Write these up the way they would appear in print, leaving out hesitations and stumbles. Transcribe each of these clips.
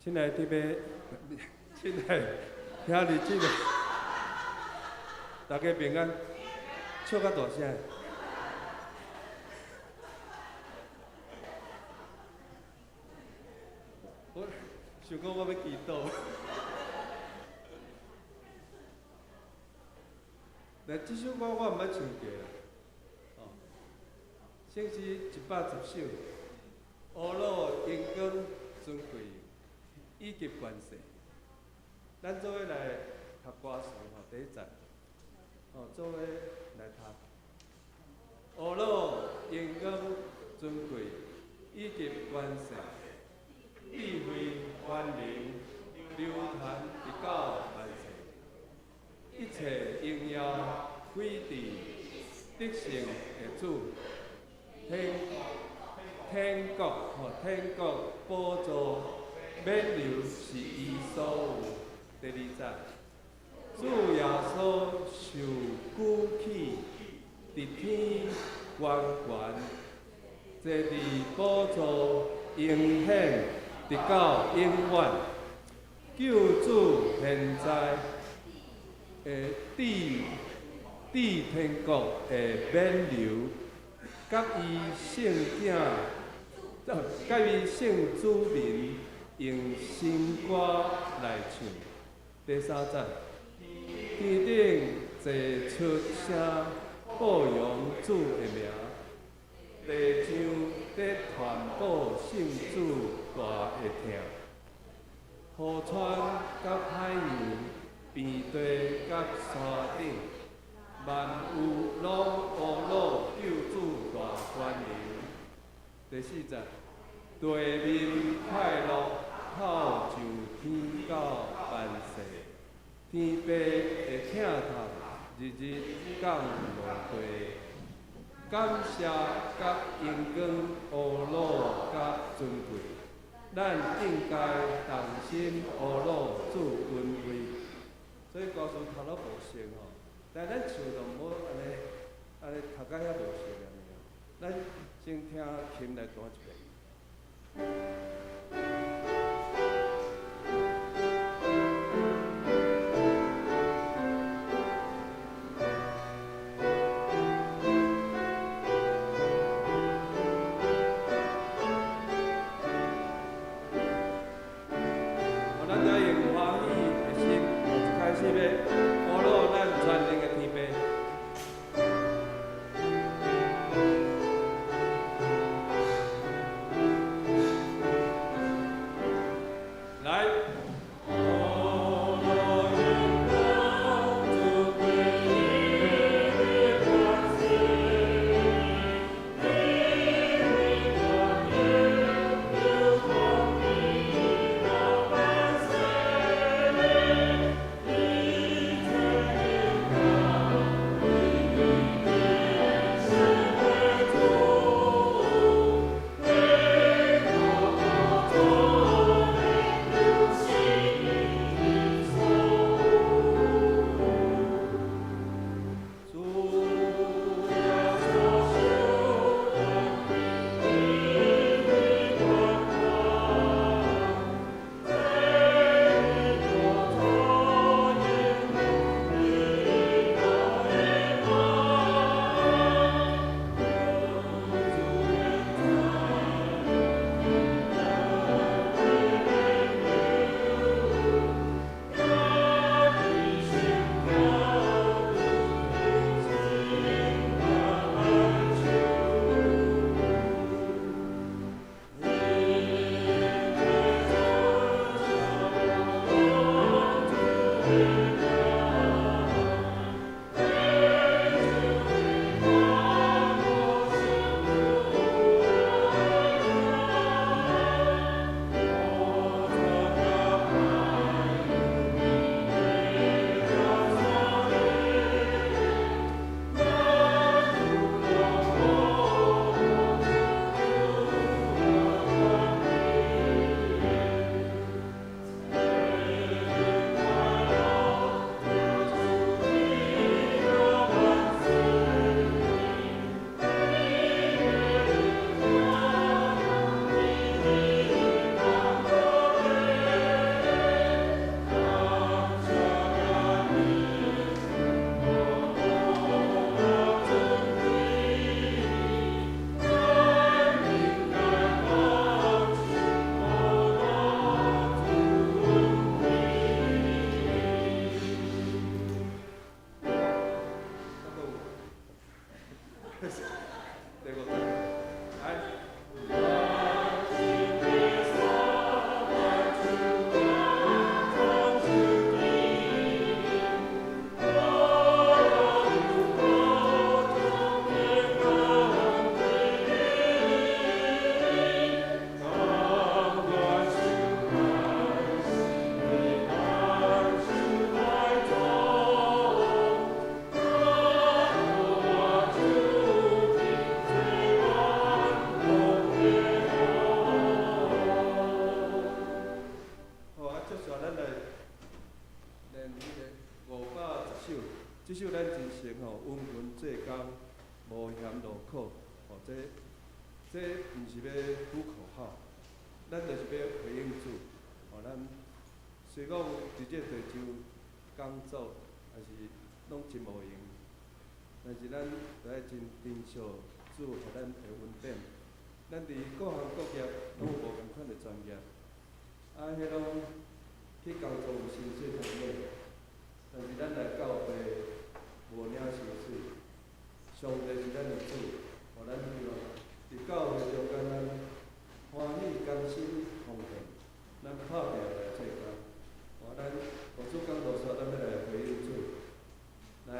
親愛的弟兄，親愛兄弟姊妹，大家平安，笑較大聲。我想講我欲祈禱。來，這首歌我毋捌唱過啦，哦，聖詩110首，呵咾榮光尊貴以及權勢，咱做伙來讀歌詞吼，第一節，哦，做伙來讀，呵咾榮光尊貴以及權勢，智慧權能流傳直到萬世，一切榮耀歸佇得勝的主，天天國吼天國寶座免留是伊所有。第二節，主耶穌受舉起，佇天懸懸，坐佇寶座榮顯直到永遠。救主現在的佇佇天國的免留，佮伊聖囝，佮伊聖子民用新歌來唱。第三節，天頂齊出聲報揚主的名，地上佇傳布聖子大的疼，河川佮海洋，平地佮山頂，萬有攏呵咾救主大權能。第四節，地面快樂，透上天到萬世，天父的疼痛日日降落地，感謝佮榮光呵咾佮尊貴，咱應該同心呵咾主恩惠。所以歌詞讀了無熟吼，但咱唱就毋好按呢按呢讀甲遐無熟按呢。咱先聽琴來彈一遍。咱就用歡喜的心，開始欲呵咾咱全能的天父。第五節，來。好，啊，接下來咱來練彼个510首，這首咱真熟吼，溫文做工，無嫌勞苦，吼，這毋是欲呼口號，咱就是欲回應主，吼，咱雖講佇這地球工作，也是攏真無閒，但是咱著愛真珍惜主予咱的恩典。咱佇各行各業攏有無仝款的專業，啊，彼攏去工作有薪水通領，但是咱來教會無領薪水，上帝是咱的主，予咱希望佇教會中間，咱歡喜甘心奉獻，咱拍拚來做工，予咱予主感動說，咱欲來回應主，來。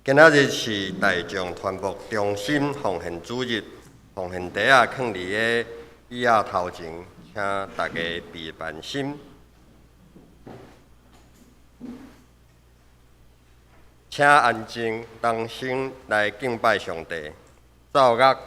今仔日是大眾傳播中心奉獻主日，奉獻袋仔囥佇个椅仔頭前，請大家備辦心，請安靜，同心來敬拜上帝。奏樂。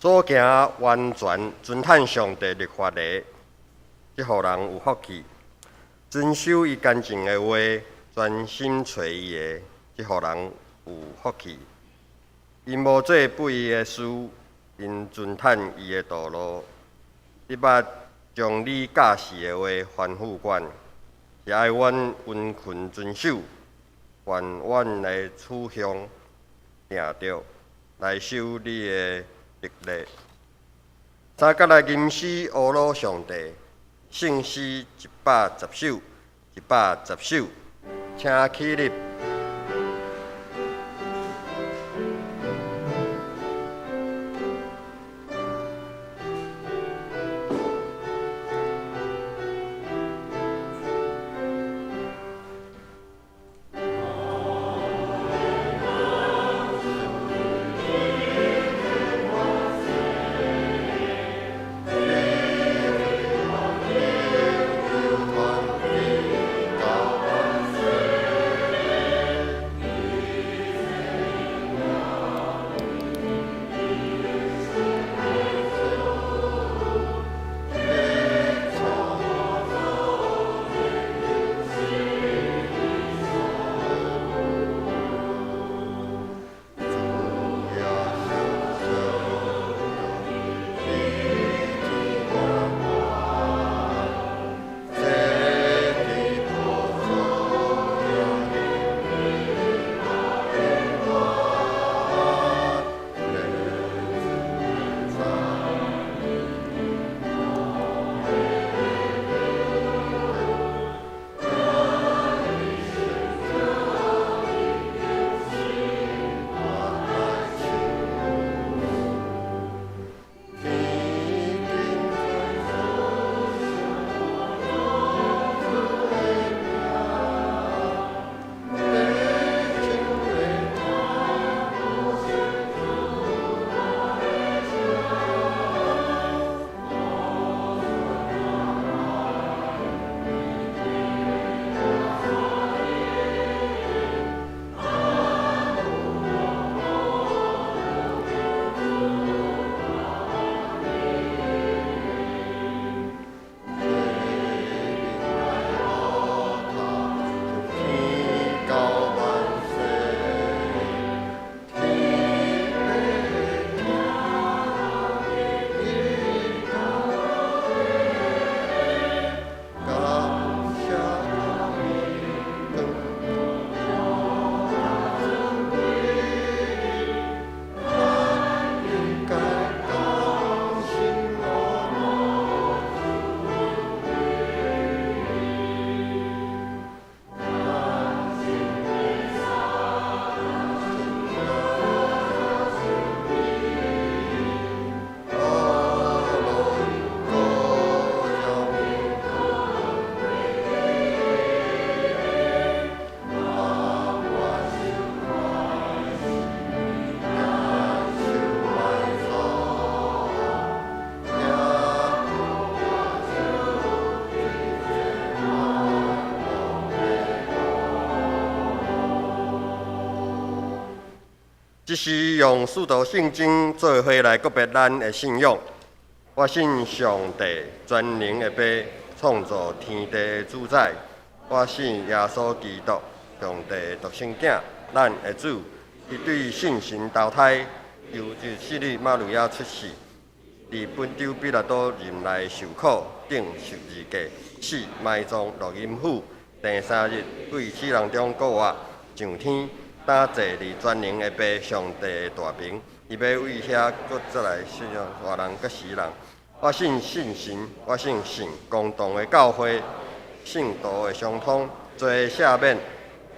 所行完全遵趁上帝律法的，這予人有福氣；遵守伊乾淨的話，專心揣伊的，這予人有福氣。𪜶無做不義的事，𪜶遵趁伊的道路。你捌將你教示的話吩咐阮，是愛阮殷勤遵守，願阮的取向定著來守你的律例。三角來吟詩呵咾上帝，聖詩110首，110首，請起立。這是用使徒聖經做伙來告別咱的信仰。我信上帝全能的父，創造天地的主宰。我信耶穌基督，上帝的獨生囝，咱的主。伊對聖神投胎，由洗女瑪利亞出世，佇本丟彼拉多任內受苦，釘十字架，死埋葬，落陰府，第三日對死人中復活，上天。擔坐佇全能的父上帝的大爿，伊欲為遐閣再來審判活人佮死人。我信聖神，我信聖公同的教會，聖徒的相通，罪的赦免，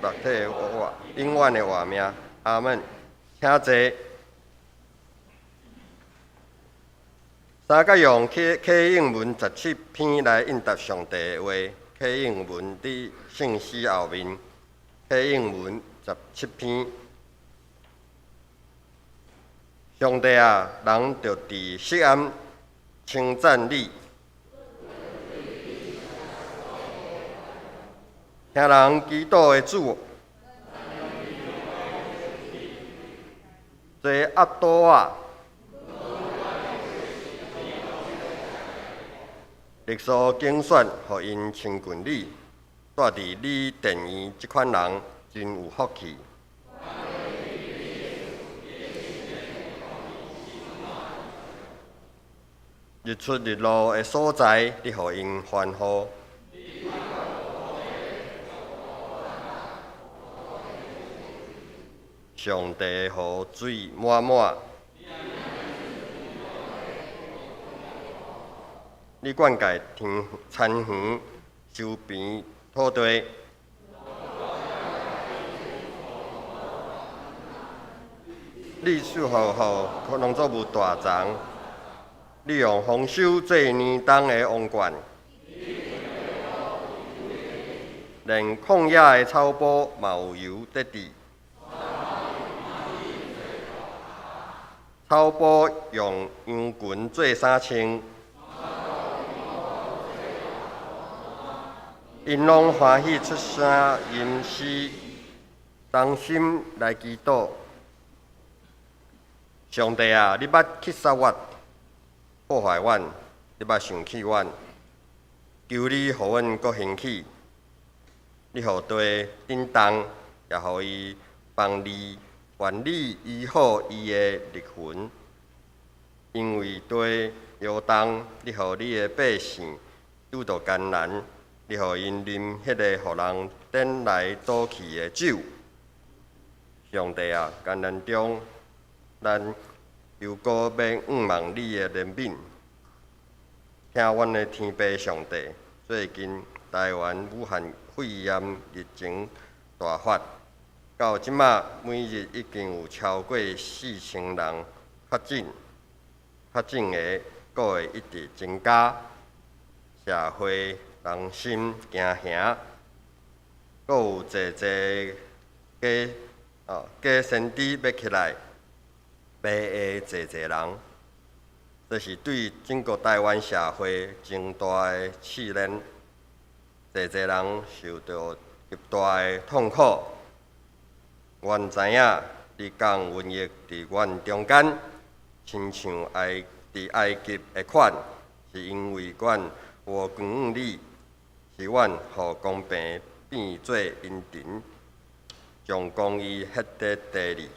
肉體的復活，永遠的活命。阿門。請坐。三角用啟啟應文17篇來應答上帝的話。啟應文佇聖詩後面，啟應文17篇。上帝啊，人著佇錫安稱讚你，聽人祈禱的主，坐鴨桌仔。你所揀選，予𪜶親近你，蹛佇你殿院這款人真有福氣。日出日落的所在，你予𪜶歡呼。上帝予水滿滿。你灌溉田田園，修平土地。你賜予農作物大欉，你用豐收做年冬的王冠。連曠野的草埔嘛有油得滴。草埔用羊群做衫穿。𪜶攏歡喜出聲吟詩，同心來祈禱。上帝啊，你捌去殺阮，破壞阮，你捌想起阮，求你予阮閣興起，你予地振動，也予伊放利，願你醫好伊的裂痕，因為地搖動，你予你的百姓拄著艱難，你予𪜶啉彼个予人顛來倒去的酒。上帝啊，艱難中，咱猶閣欲向望你的憐憫，聽阮的天父上帝。最近台灣武漢肺炎疫情大發，到這馬每日已經有超過4000人確診，確診的閣會一直增加，社會人心驚惶，閣有濟濟假先知欲起來迷惑濟濟人，這是對整個台灣社會真大的試煉，濟濟人受著極大的痛苦。阮知影你降瘟疫佇阮中間，親像佇埃及的款，是因為阮無敬畏你，是阮予公平變做陰沉，將公義歇佇地裡。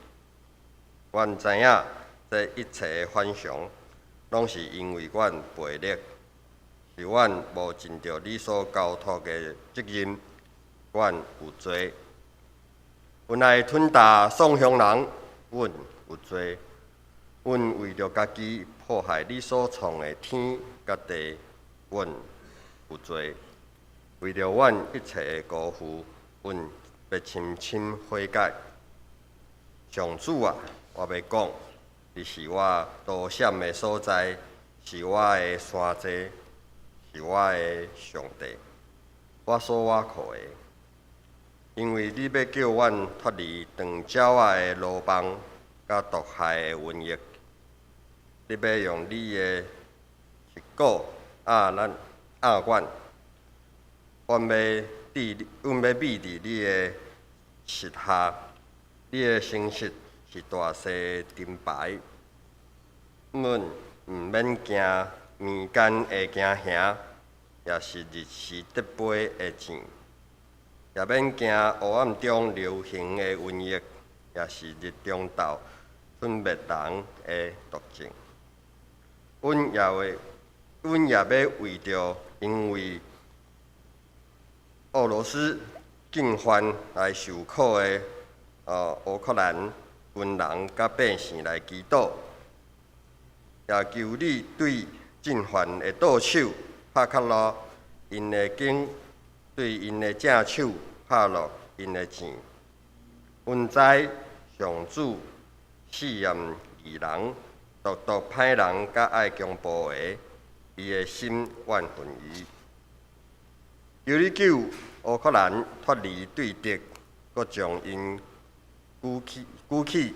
阮知影這一切的反常，攏是因為阮背逆，是阮無盡著你所交託的責任，阮有罪。阮愛吞打喪鄉人，阮有罪。阮為著家己破壞你所創的天佮地，阮有罪。為著阮一切的辜負，阮欲深深悔改。上主啊，我欲講，你是我躲閃的所在，是我的山寨，是我的上帝，我所倚靠的。因為你欲救阮脫離斷鳥仔的羅網，佮毒害的瘟疫，你欲用你的翅翳壓咱壓阮，阮欲覕佇你的翅下，你的誠實是大勢的盾牌，阮毋免驚暝間的驚嚇，也是日時得飛的箭，也免驚黑暗中流行的瘟疫，也是日中晝吞滅人的毒症。阮也欲為著因為俄羅斯進犯來受苦的烏克蘭軍人佮百姓來祈禱，也求你對進犯的倒手拍較落𪜶的弓，對𪜶的正手拍落𪜶的箭。阮知上主試驗義人，獨獨歹人佮愛強暴的，伊的心怨恨伊。求你救烏克蘭脫離對敵，閣將𪜶舉起，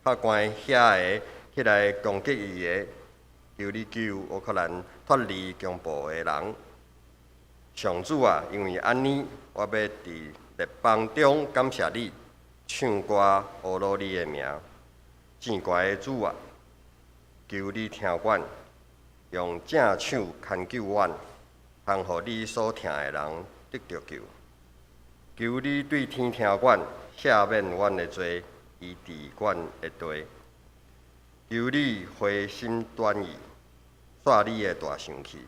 拍關遐个起來攻擊伊的。求你救烏克蘭脫離強暴的人。上主啊，因為按呢，我欲佇列邦中感謝你，唱歌呵咾你的名。至懸的主啊，求你聽阮，用正手牽救阮。通予你所疼的人得著救。求你對天聽阮，赦免阮的罪，醫治阮的地。求你回心轉意，煞你的大生氣，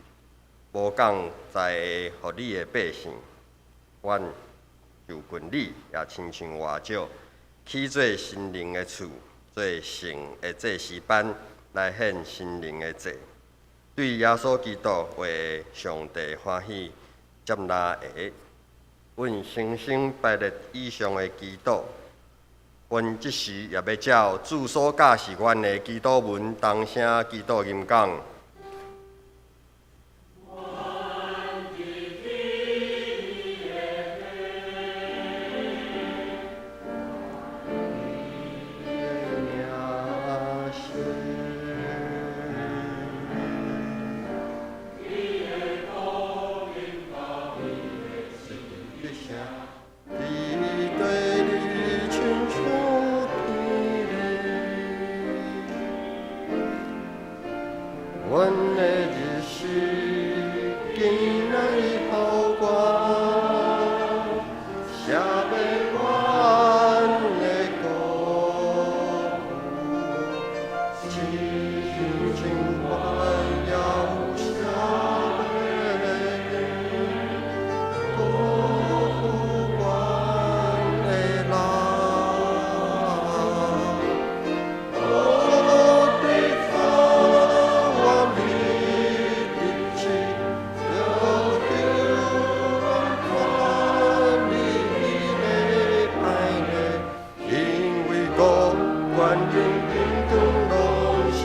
無降災禍予你的百姓。阮就近你，也親像活石，起做神靈的厝，做聖的祭司班，來獻神靈的祭。對耶穌基督話上帝歡喜接納的。阮誠心拜列以上的祈禱，阮這時也欲照主所教示阮的祈禱文，同聲祈禱吟講。阮的日時今來予阮，赦免阮的過誤，親像阮也有赦免辜負阮的人。無佇黑暗裡得志，得救阮脫離的歹呢，因為國權榮榮光攏是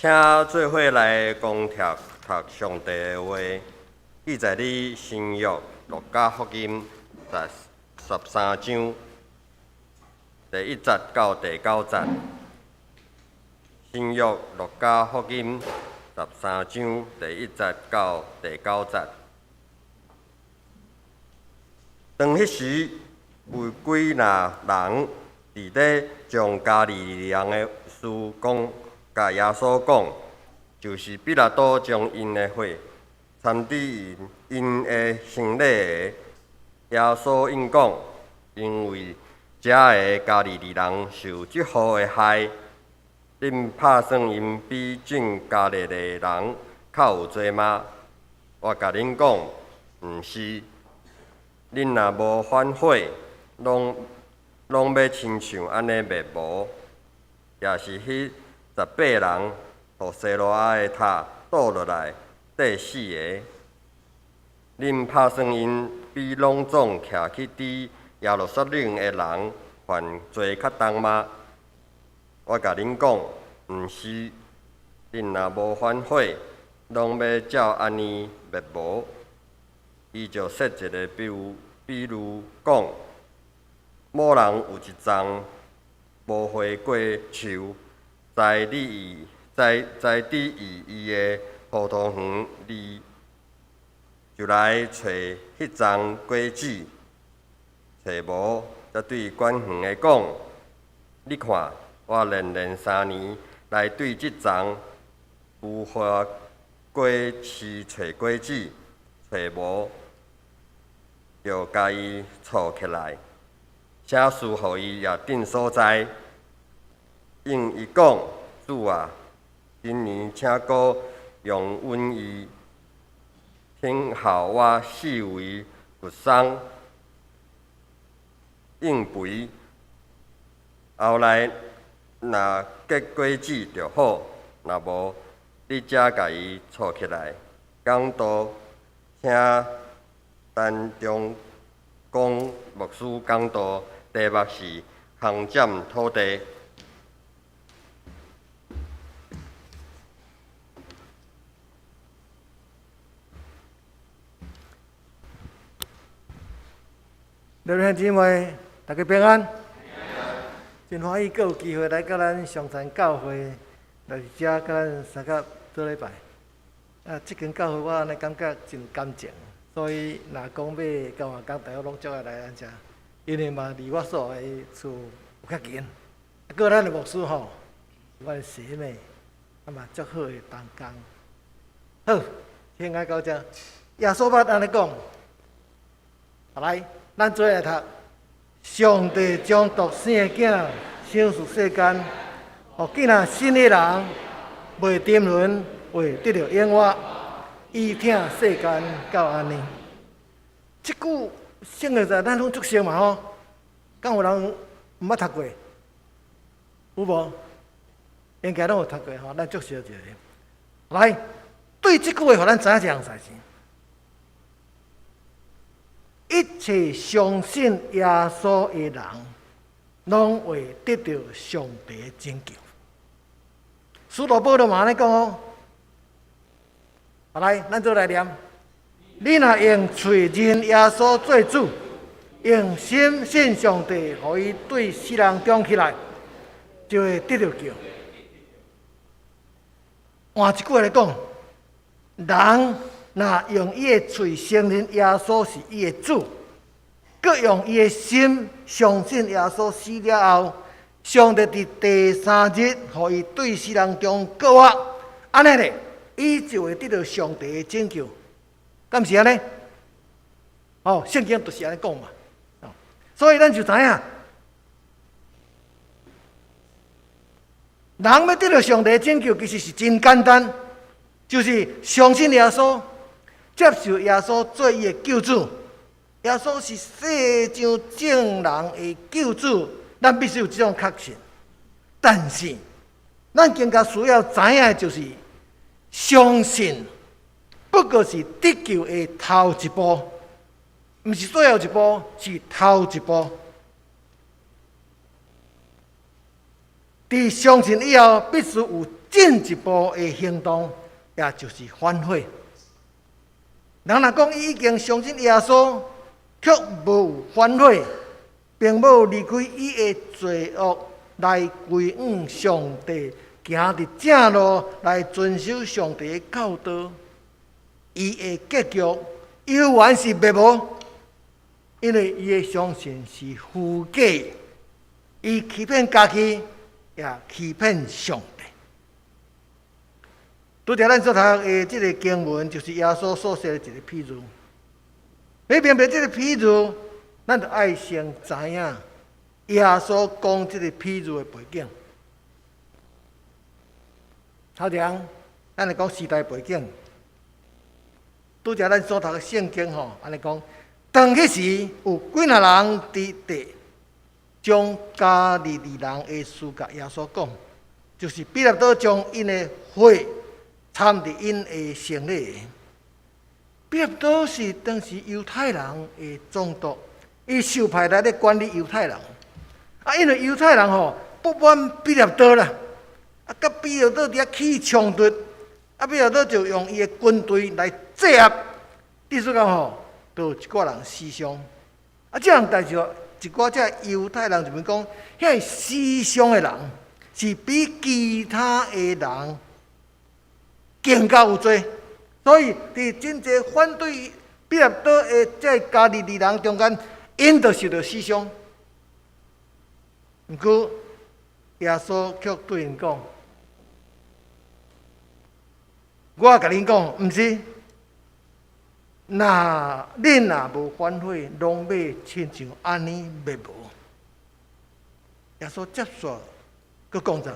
請做伙來公聽讀上帝的話，記載佇新約路加福音十三章第一節到第九節。新約路加福音十三章第一節到第九節。當彼時，有幾若人佇咧將加利利人的事講，共耶穌講，就是彼拉多將𪜶的血摻佇𪜶的牲禮的。耶穌應講，因為遮的加利利人受這號的害，恁拍算𪜶比眾加利利人較有罪嗎？我共恁講，毋是。恁若無反悔，攏攏欲親像按呢滅無。也是彼十八人，予西羅亞的塔倒落來，硩死的。恁拍算𪜶比攏總徛起佇耶路撒冷的人犯罪較重嗎？我共恁講，毋是。恁若無反悔，攏欲照按呢滅無。伊就設一个比喻，比喻講，某人有一叢無花果樹，栽佇伊栽栽佇伊伊的葡萄園裡，就來揣彼叢果子，揣無，才對管園的講：你看，我連連三年來對這叢無花果樹揣果子，揣無，就共伊鋤起來，啥事予伊也鎮所在。應伊講：主啊，今年請閣容允伊，聽候我四圍掘鬆應肥，後來若結果子就好，若無，你才共伊鋤起來。講道請陳中光牧師講道，題目是空佔土地。各位兄姊妹，大家平安。真歡喜，閣有機會來到咱上山教會來遮，佮咱相佮做禮拜。啊，這間教會我按呢感覺真有感情，所以若講欲交換工，大家攏足愛來咱遮，因為嘛離我所的厝有較近。啊，閣咱的牧師吼，是阮的師妹，啊嘛足好的同工。好，先來到遮，耶穌捌按呢講，來，咱做伙來讀。上帝將獨生的囝賞賜世間，予見若信的人袂沉淪，會得著永活。伊疼世間到按呢。這句聖經咱攏足熟嘛吼，敢有人毋捌讀過？有無？應該攏有讀過吼，咱足熟一个。來，對這句話，予咱知影一項代誌。一切相信耶穌的人，攏會得著上帝的拯救。使徒保羅嘛按呢講哦。來，咱做來念。你若用喙認耶穌做主，用心信上帝，予伊對死人中起來，就會得著救。換一句話來講，人若用伊的喙承認耶穌是伊的主，閣用伊的心相信耶穌死了後，上帝佇第三日予伊對死人中復活，按呢咧，伊就會得著上帝的拯救，敢毋是按呢？哦，聖經就是按呢講嘛。所以咱就知影，人欲得著上帝的拯救，其實是真簡單，就是相信耶穌，接受耶穌做伊的救主。耶穌是世上眾人的救主，咱必須有這種確信。但是，咱更加需要知影的就是，相信不過是得救的頭一步，毋是最後一步，是頭一步。佇相信以後，必須有進一步的行動，也就是反悔。人若講伊已經相信耶穌，卻無有反悔，並無離開伊的罪惡來歸向上帝，行佇正路來遵守上帝的教導，伊的結局猶原是滅亡，因為伊的相信是虛假，伊欺騙家己，也欺騙上帝。拄才咱所讀的這個經文，就是耶穌所說的一個譬喻。欲明白這個譬喻，咱就愛先知影耶穌講這個譬喻的背景。頭前，咱來講時代背景。拄才咱所讀的聖經吼，按呢講，當彼時有幾若人佇地將加利利人的事共耶穌講，就是彼拉多將𪜶的血摻佇𪜶的牲禮。彼拉多是當時猶太人的總督，伊受派來咧管理猶太人。啊，因為猶太人吼不滿彼拉多啦，啊，佮彼拉多佇遐起衝突，啊，彼拉多就用伊的軍隊來制壓，意思講吼，就有一寡人死傷。啊，這項代誌一寡這猶太人就講，遐死傷的人是比其他的人更加有罪，所以佇真濟反對彼拉多的這加利利人中間，𪜶就受著死傷。毋過耶穌卻對𪜶講：我共恁講，毋是，若恁若無反悔，攏欲親像按呢滅亡。耶穌接續閣講啥？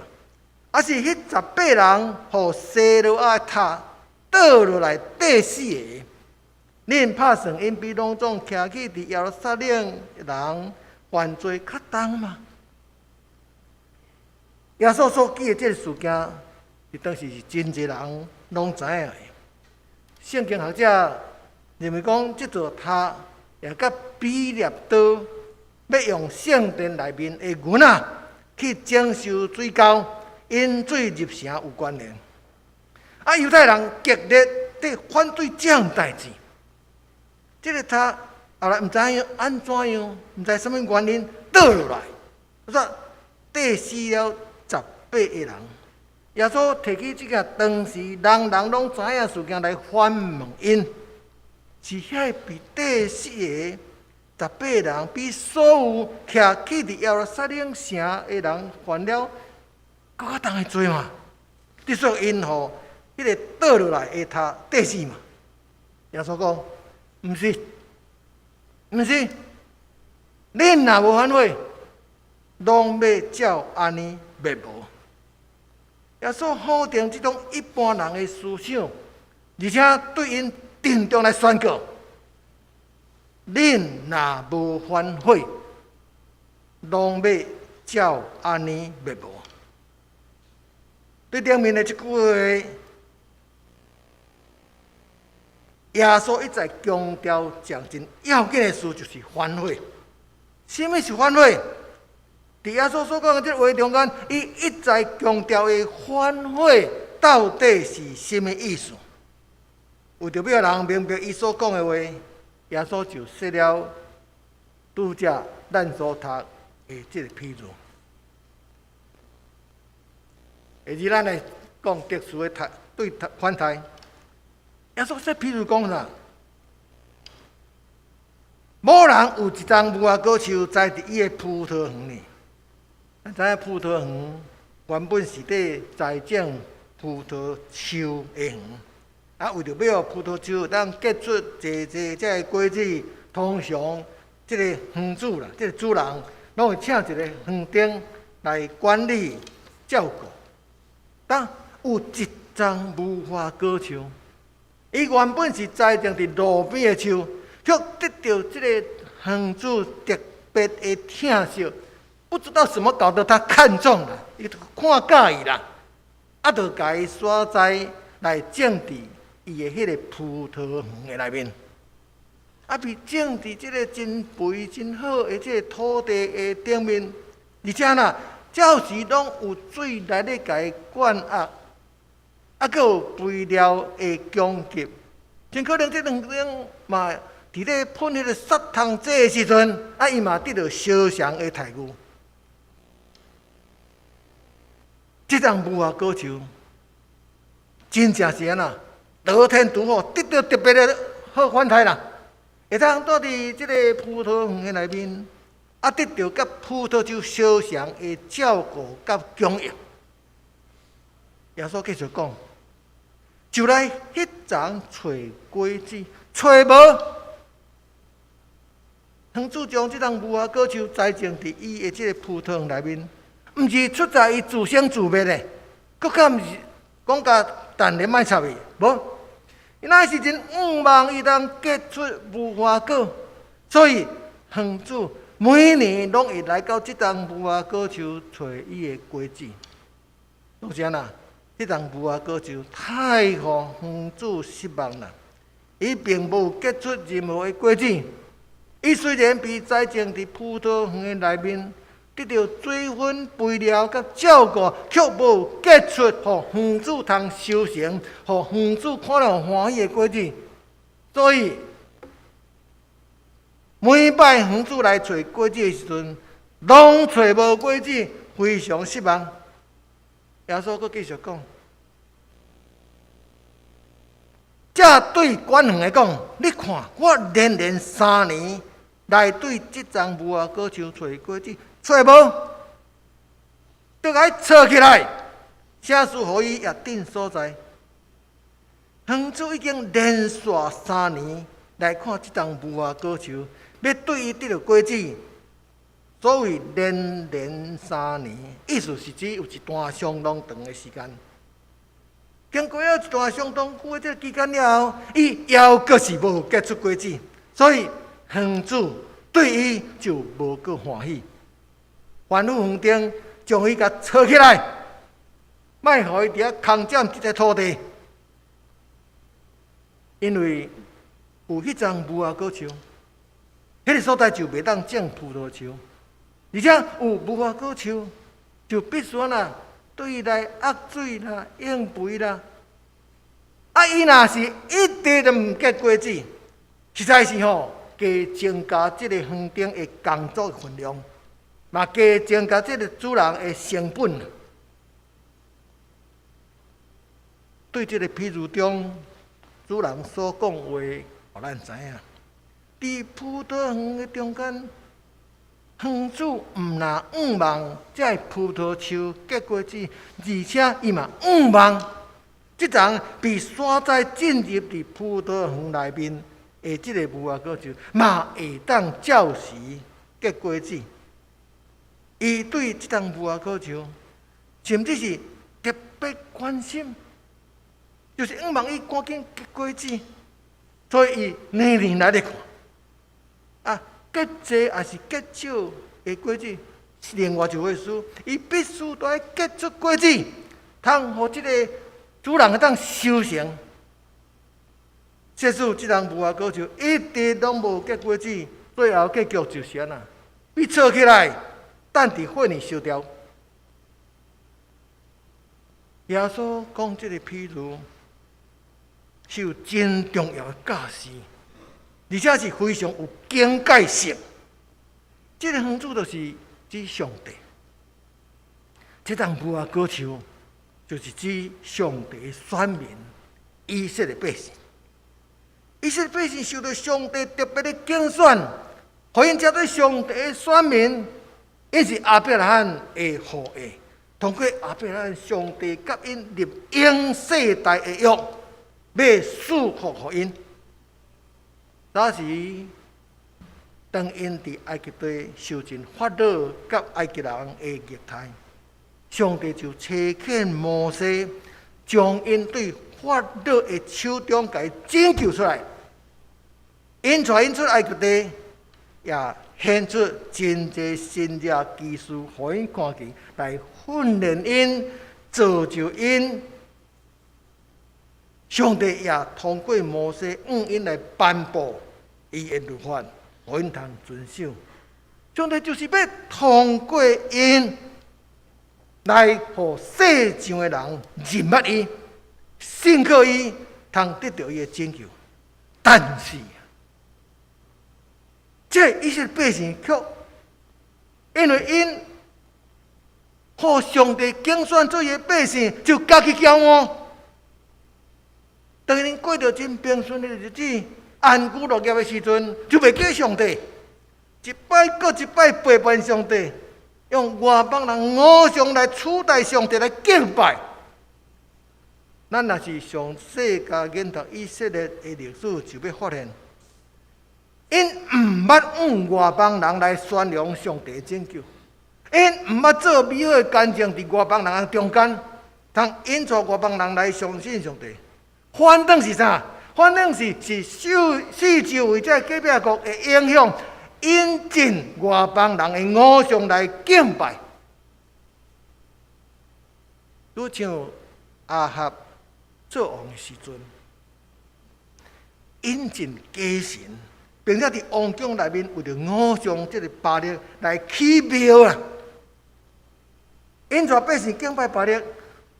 抑是彼十八人予西羅亞塔倒落來硩死的，恁拍算𪜶比攏總徛起佇耶路撒冷人犯罪較重嗎？耶穌所舉的這個事件，佇當時是真濟人攏知影的。聖經學者認為講，這座塔也佮彼拉多欲用聖殿內面的銀仔去徵收水溝，引水入城有關聯。啊，猶太人極力佇反對這項代誌。這個塔後來毋知影按怎樣，毋知啥物原因倒落來，煞硩死了十八個人。耶穌提起這個當時人人攏知影事件來反問𪜶，是遐個被硩死的十八人，比所有徛起佇耶路撒冷城的人犯了閣較重的罪嗎？之所以𪜶予彼個倒落來的塔硩死嘛？耶穌講，毋是，毋是，恁若無反悔，攏欲照按呢滅亡。耶穌否定這種一般人的思想，而且對𪜶鄭重來宣告：恁若無反悔，攏欲照按呢滅亡。對頂面的這句話，耶穌一再強調一項真要緊的事，就是反悔。啥物是反悔？佇耶穌所講的這個話中間，伊一再強調的反悔到底是啥物意思？為著欲予人明白伊所講的話，耶穌就設了拄才咱所讀的這個譬喻。下日咱來講特殊的態對款待。耶穌設譬喻講啥？某人有一叢無花果樹栽佇伊的葡萄園裡。咱知影葡萄園原本是佇栽種葡萄樹的園，啊，為著欲予葡萄樹會當結出濟濟這个果子，通常這个園主啦，這个主人攏會請一个園丁來管理照顧。當有一叢無花果樹，伊原本是栽種佇路邊的樹，卻得著這个園主特別的疼惜，不知道什麼搞得他看中了，伊就看佮意啦，啊，就共伊徙栽來種佇伊的彼个葡萄園的內面，啊，被種佇這个真肥真好的這个土地的頂面，而且啦，照時攏有水來咧共伊灌壓，閣有肥料的供給，真可能這兩種嘛，佇咧噴彼个殺蟲劑的時陣，啊，伊嘛得著相仝的待遇。這叢無花果樹，真正是按怎得天獨厚，得著特別的好款待啦。會當蹛佇這个葡萄園的內面，啊，得著佮葡萄樹相仝的照顧佮供應。耶穌繼續講，就來彼叢揣果子，揣無。園主將這叢無花果樹栽種佇伊的這个葡萄園內面，毋是出在伊自生自滅的，閣較毋是講共但連莫插伊，無。伊乃是真向望伊通結出無花果，所以園主每年攏會來到這叢無花果樹揣伊的果子。攏是按怎？這叢無花果樹太予園主失望啦！伊並無結出任何的果子。伊雖然被栽種佇葡萄園的內面，得著水分、肥料佮照顧，卻無結出予園主通收成、予園主看了歡喜的果子。所以，每擺園主來揣果子的時陣，攏揣無果子，非常失望。耶穌閣繼續講，才對管園的講：你看，我連連3年來對這叢無花果樹揣果子，揣無，著共伊鑿起來，啥事予伊也鎮所在。園主已經連續三年來看這叢無花果樹，欲對伊得著果子。所謂連連三年，意思是指有一段相當長的時間。經過了一段相當久的這个期間了後，伊猶閣是無結出果子，所以園主對伊就無閣歡喜。吩咐園丁將伊共鑿起來，莫予伊佇遐空佔這塊土地，因為有彼叢無花果樹，彼个所在就袂當種葡萄樹。而且有無花果樹，就必須按怎對伊來壓水啦、用肥啦。啊，伊若是一直都毋結果子，實在是吼，加增加這个園丁的工作分量，嘛加增加這个主人的成本。對這个譬喻中，主人所講話，予咱知影，佇葡萄園的中間。園主毋但向望這个葡萄樹結果子，而且伊嘛向望這叢被徙栽進入佇葡萄園內面的這个無花果樹，嘛會當照時結果子。伊對這叢無花果樹，甚至是特別關心，就是向望伊趕緊結果子，所以伊年年來咧看。啊，結濟抑是結少的果子是另外一回事。伊必須都愛結出果子，通予這个主人會當收成。即使這叢無花果樹一直攏無結果子，最後結局就是按怎？被鑿起來，等佇火裡燒掉。耶穌講這個譬喻是有真重要的教示。而且是非常有警戒性。這个園主就是指上帝，這叢無花果樹就是指上帝的選民以色列百姓。以色列百姓受到上帝特別的揀選，予𪜶成做上帝的選民，𪜶是亞伯拉罕的後裔。通過亞伯拉罕，上帝佮𪜶立永世代的約，欲賜福予𪜶。早時，當𪜶佇埃及地受盡法老佮埃及人的虐待，上帝就差遣摩西，將𪜶對法老的手中共伊拯救出來。𪜶帶𪜶出埃及地，也顯出真濟神蹟奇事，予𪜶看見，來訓練𪜶，造就𪜶。上帝也通過摩西，向𪜶來頒布伊的律法，予𪜶通遵守。上帝就是欲通過𪜶來予世上的人認捌伊，信靠伊，通得著伊的拯救。但是，這以色列百姓卻因為𪜶予上帝揀選做伊的百姓，就家己驕傲。當𪜶過著真平順的日子，安居樂業的時陣，就袂記上帝，一擺閣一擺背叛上帝，用外邦人偶像來取代上帝來敬拜。咱若是詳細共研讀以色列的歷史，就欲發現，𪜶毋捌向外邦人來宣揚上帝拯救，𪜶毋捌做美好的見證佇外邦人中間，通引帶外邦人來相信上帝。反轉是啥？反轉是受四周圍這隔壁國的影響，引進外邦人的偶像來敬拜。拄像亞哈做王的時陣，引進假神，並且佇王宮內面為著偶像這个巴力來起廟啦，引帶百姓敬拜巴力，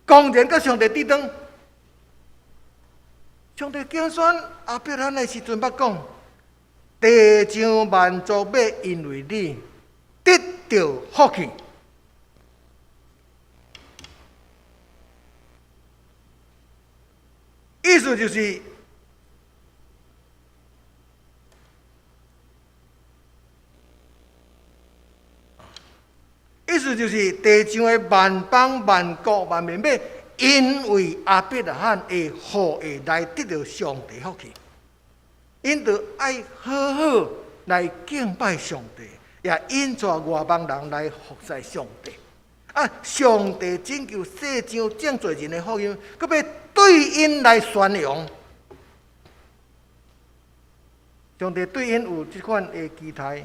公然佮上帝抵擋。上帝揀選亞伯拉罕的時陣，捌講：地上萬族欲因為你得著福氣。意思就是，意思就是地上的萬邦萬國萬民欲因為亞伯拉罕的後裔來得著上帝福氣，𪜶著愛好好來敬拜上帝，也引帶外邦人來服侍上帝。啊！上帝拯救世上眾罪人的福音，閣欲對𪜶來宣揚。上帝對𪜶有這款的期待，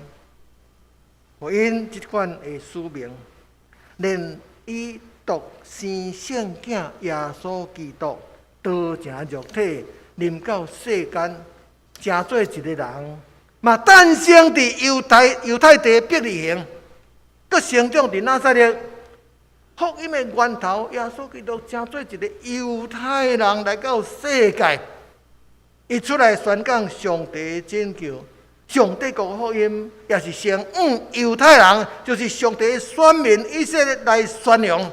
予𪜶這款的使命，連伊獨生聖子耶穌基督道成肉體臨到世間，成做一个人，嘛誕生佇猶太地伯利恆，閣成長佇拿撒勒。福音的源頭，耶穌基督成做一个猶太人來到世界，伊出來宣講上帝拯救、上帝國福音，也是先向猶太人，就是上帝選民以色列來宣揚。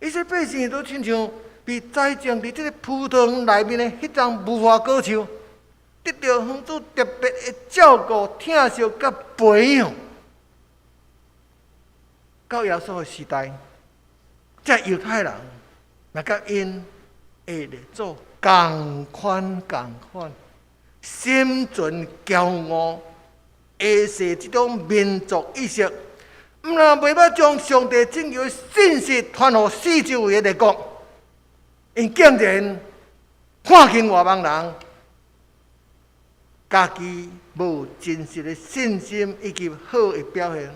以色列百姓都親像被栽種佇這个葡萄園內面的彼叢無花果樹，得著園主特別的照顧、疼惜佮培養。到耶穌的時代，這猶太人嘛佮𪜶的列祖仝款仝款，心存驕傲，下世這種民族意識，毋但袂捌將上帝拯救的信息傳予四周圍的列國，𪜶竟然看輕外邦人，家己無真實的信心以及好的表現。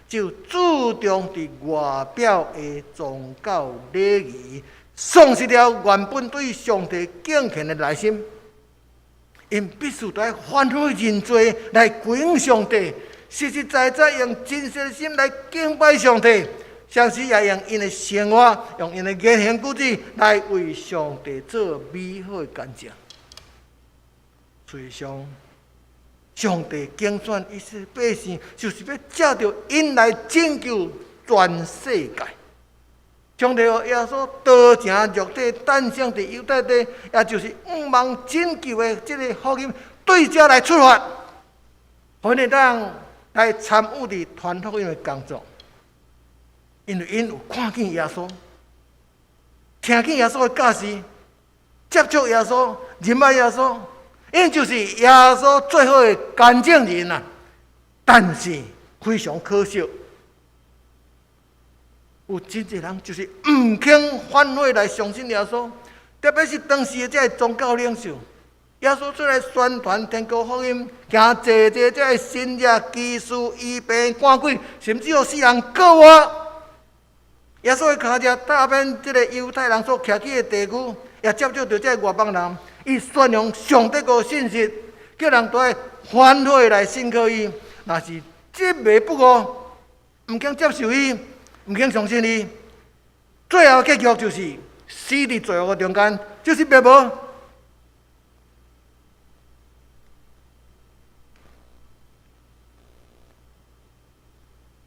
就注重佇外表的宗教禮儀，喪失了原本對上帝敬虔的內心。𪜶必須得反悔認罪來歸向上帝，實實在在用真實的心來敬拜上帝，同時也用𪜶的生活、用𪜶的言行舉止來為上帝做美好的見證。事實上，上帝揀選以色列百姓，就是欲藉著𪜶來拯救全世界。上帝予耶穌道成肉體誕生佇猶太地，也就是向望拯救的這个福音對遮來出發，予𪜶會當來參與佇傳福音的工作。因為𪜶有看見耶穌，聽見耶穌的教示，接觸耶穌，認捌耶穌。𪜶就是耶穌最好的見證人啊！但是非常可惜，有真濟人就是毋肯反悔來相信耶穌，特別是當時的這个宗教領袖，耶穌出來宣傳天國福音，行濟濟這个神蹟奇事醫病趕鬼，甚至予死人復活。耶穌的跤跡踏遍這个猶太人所徛起的地區，也接觸著這个外邦人。伊宣揚上帝國信息，叫人都愛反悔來信靠伊。若是執迷不悟，毋肯接受伊，毋肯相信伊，最後結局就是死佇罪惡的中間，就是滅亡。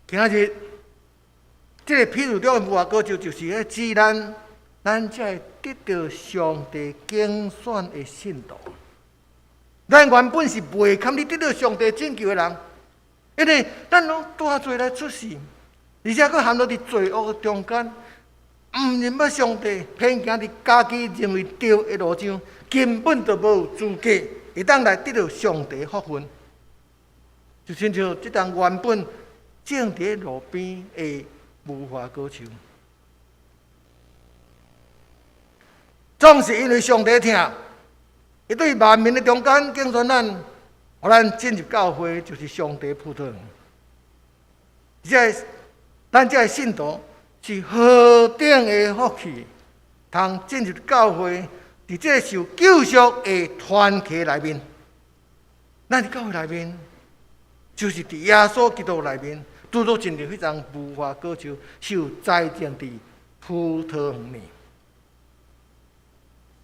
今仔日，這个譬喻中的無花果樹，就是咧指咱，咱才會得著上帝揀選的信徒。咱原本是袂堪得得著上帝拯救的人，因為咱攏帶罪來出世，而且閣陷落佇罪惡的中間，毋認捌上帝，偏行佇家己認為對的路上，根本就無資格會當來得著上帝福分。就親像這叢原本種佇路邊的無花果樹，總是因為上帝疼，伊對萬民的中間揀選咱，予咱進入教會，就是上帝葡萄園。這个咱這个信徒是何等的福氣，通進入教會，佇這个受救贖的團體內面。咱佇教會內面，就是佇耶穌基督內面，拄拄進入彼叢無花果樹，受栽種佇葡萄園裡。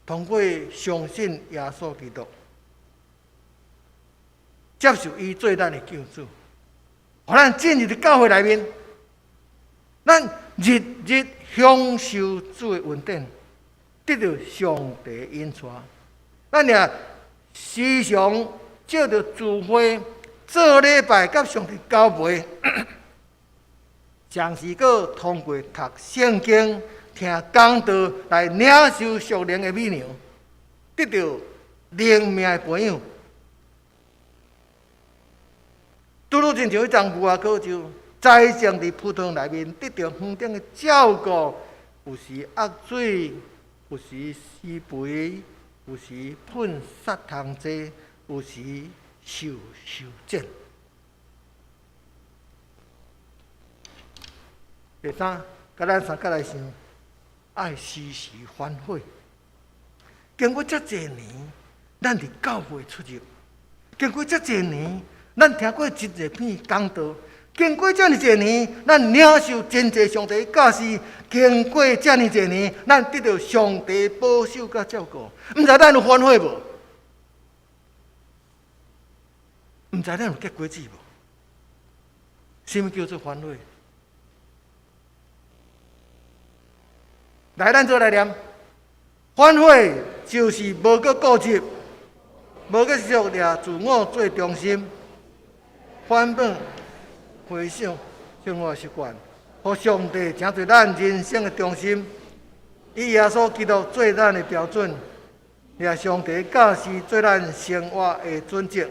通過相信耶穌基督，接受伊做咱的救主，予咱進入佇教會內面，咱日日享受主的恩典，得著上帝引帶。咱也時常藉著聚會做禮拜，佮上帝交陪，同時閣通過讀聖經、聽講道來領受屬靈的美糧，得著靈命的培養。拄拄親像彼叢無花果樹，栽種佇葡萄園內面，得著園長的照顧，有時壓水，有時施肥，有時噴殺蟲劑，有時受修剪。第三，共咱相佮來想，愛時時反悔。經過遮濟年，咱佇教會出入；經過遮濟年，咱聽過真濟篇講道；經過遮爾濟年，咱領受真濟上帝教示；經過遮爾濟年，咱得著上帝保守佮照顧。毋知咱有反悔無？毋知咱有結果子無？啥物叫做反悔？來，咱做來念。反悔就是無閣固執，無閣續掠自我做中心，反轉回想生活習慣，予上帝成做咱人生的中心，以耶穌基督做咱的標準，掠上帝教示做咱生活的準則。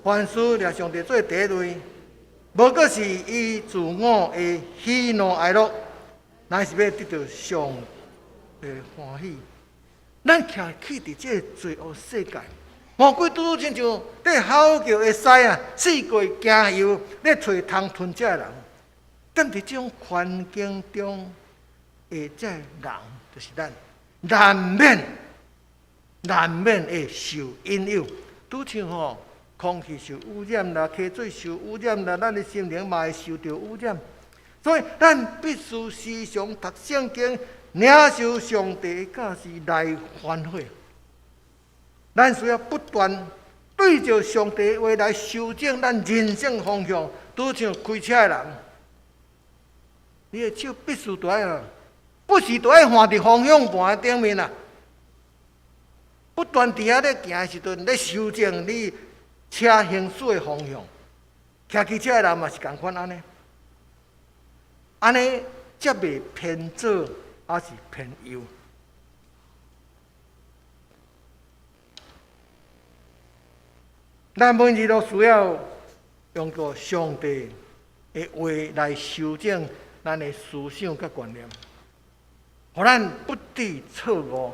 凡事掠上帝做第一位，無閣是以自我的喜怒哀樂，乃是欲得著上帝歡喜。咱徛去佇這个罪惡世界，魔鬼拄拄親像咧吼叫的獅啊，四界行遊咧揣通吞食的人。踮佇這種環境中的這个人，就是咱，難免難免會受引誘。拄像吼，空氣受污染啦，溪水受污染啦，咱的心靈嘛會受著污染。所以，咱必須時常讀聖經，領受上帝的教示來反悔。咱需要不斷對著上帝的話來修正咱人生方向。拄像開車的人，你的手必須著愛啊，不時著愛換佇方向盤頂面啊。不斷佇遐咧行的時陣，咧修正你車行駛的方向。騎機車的人嘛是仝款按呢，按呢才袂偏左，抑是偏右。咱每日都需要用著上帝的話來修正咱的思想佮觀念，予咱不致錯誤，